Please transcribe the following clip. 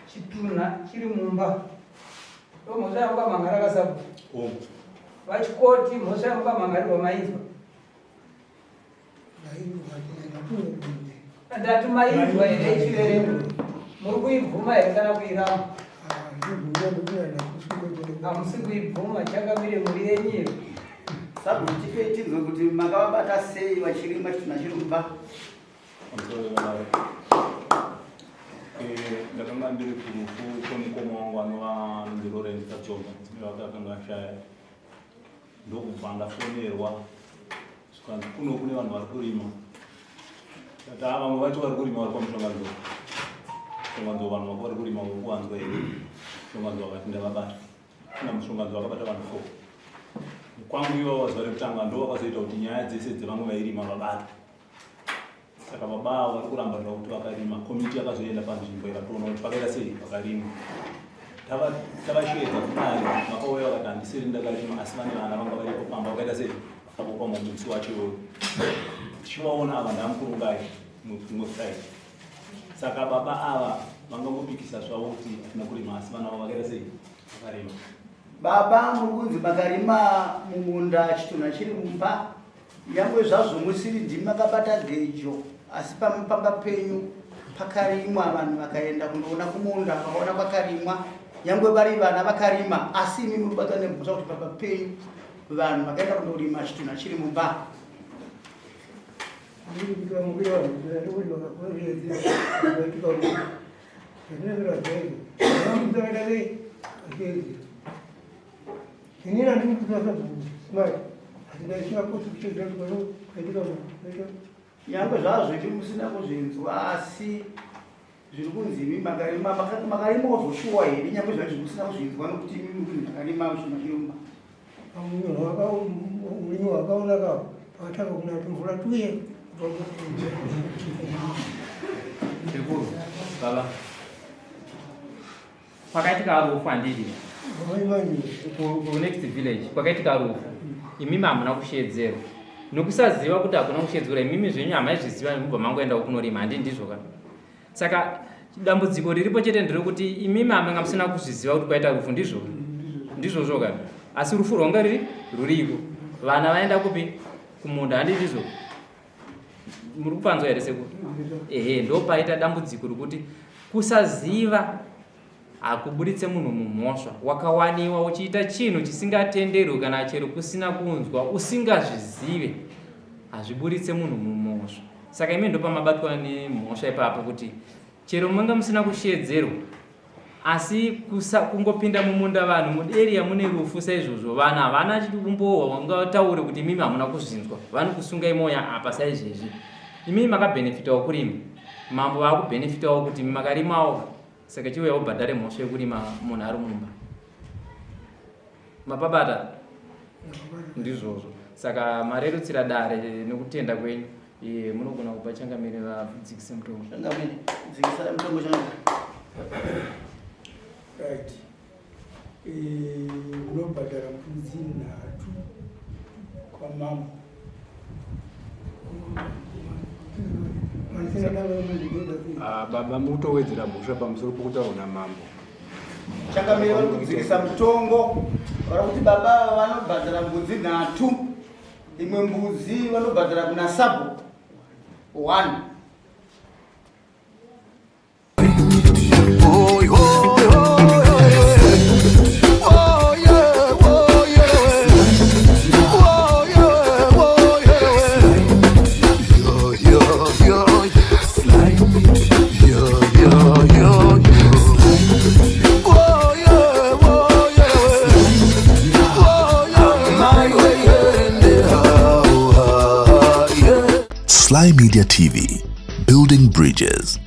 Chitunha chiri mumba. Ndo mhosva yamukamhan'ara kasabhuku. Vachikoti mhosva yamukamhan'arirwa mainzwa. Ndati mainzwa here ichiverengwa? Muri kuibvuma here kana kuiramba? Hamusi kuibvuma, changamire mhuri yenyu iyo. Sabhuku tipei tinzwe kuti makavabata sei vachirima chitunha chiri mumba. Eh, ndakanga ndiri kurufu kwemukoma wangu anova anonzi Lawrence Katsonga, mudzimai wake akanga ashaya. Ndokubva ndafonerwa zvikanzi kuno kune vanhu vari kurima. Ndati ah, vamwe vacho vari kurima vari kwaMushonganzou. Mushonganzou vanhu vako vari kurima uri kuvanzwa here? Mushonganzou akati ndavabata. Kuna Mushonganzou akabata vanhu four. Kwangu ivavo zuva rekutanga ndo vakazoita kuti nyaya dzese dzevamwe vairima vabatwe. Saka baba avo vari kuramba zvavo kuti vakarima. Komiti yakazoenda panzvimbo ikatoona kuti pakaita sei pakarima. Tavasheedza kudare vakauya vakati handisiri ndakarima asi vane vana vanga varipo pamba vakaita sei vakabopa mombe musi wacho iwoyo. Tichivaona ava ndamukurungai mumwe Friday. Saka baba ava vangangopikisa zvavo kuti hatina kurima asi vana vavo vakaita sei vakarima. Baba muri kunzi makarima mumunda chitunha chiri mumba. Nyangwe zvazvo musiri ndimi makabata gejo asi pamba penyu pakarimwa vanhu vakaenda kundoona kumunda vakaona kwakarimwa nyangwe vari vana vakarima asi imi muri kubatwa nemhosva kuti pamba penyu vanhu vakaenda kundorima chitunha chiri mumba. Inini handini kuziva sabhuku smart asi ndaisingakotsi kuchezera kuti kwaitika Nyangwe zvazvo imi musina kuzvinzwa asi zviri kunzi imi makarima makarimawo zvoshuwa here nyangwe zvazvo musina kuzvinzwa nokuti imi muri kunzi makarima zvinhu zvirumba. Urimi hwakaonaka pakatanga kunaya tumvura tuye. Sekuru, baba. Kwakaitika rufu handidi kunext village kwakaitika rufu imimi hamuna kusheedzerwa nokusaziva kuti hakuna kusheedzerwa imimi zvenyu hamaizviziva mubva mangoendawo kunorima handi ndizvo ka saka dambudziko riripo chete nderekuti imimi hamanga musina kuzviziva kuti kwaita rufu ndizvo ndizvozvo ka asi rufu rwanga riri ruriko vana vaenda kupi kumunda handi ndizvo muri kupanzwa here sekuru ehe ndopaita dambudziko rekuti kusaziva hakuburitse munhu mumhosva wakawaniwa uchiita chinhu chisingatenderwi kana chero kusina kunzwa usingazvizive hazviburitse munhu mumhosva saka imi ndopamabatwa nemhosva ipapo kuti chero manga musina kusheedzerwa asi kusa, kungopinda mumunda vanhu muderia mune rufu saizvozvo vanhu havana umbohwa vangataure kuti imimi hamuna kuzvinzwa vanokusungai moya apa saizvezvi imimi makabhenefitawo kurima mambo vaakubhenefitawo kuti imi makarimawo saka chiuya ubhadhare mhosva yekurima munhu ari mumba mapabata ndizvozvo saka marerutsira dare nekutenda kwenyu Iye munogona kupa changamire vadzikise mutongo. Changamire, dzikisai mutongo changamire. Right. Eh, unobhadhara mbudzi nhatu kwamambo. Ah, baba mutowedzera mhosva pamusoro pokutaurwa namambo. Changamire vari kudzikisa mutongo vari kuti baba vanobhadhara mbudzi nhatu. Imwe mbudzi vanobhadhara kuna sabhuku one. Slymedia TV, building bridges.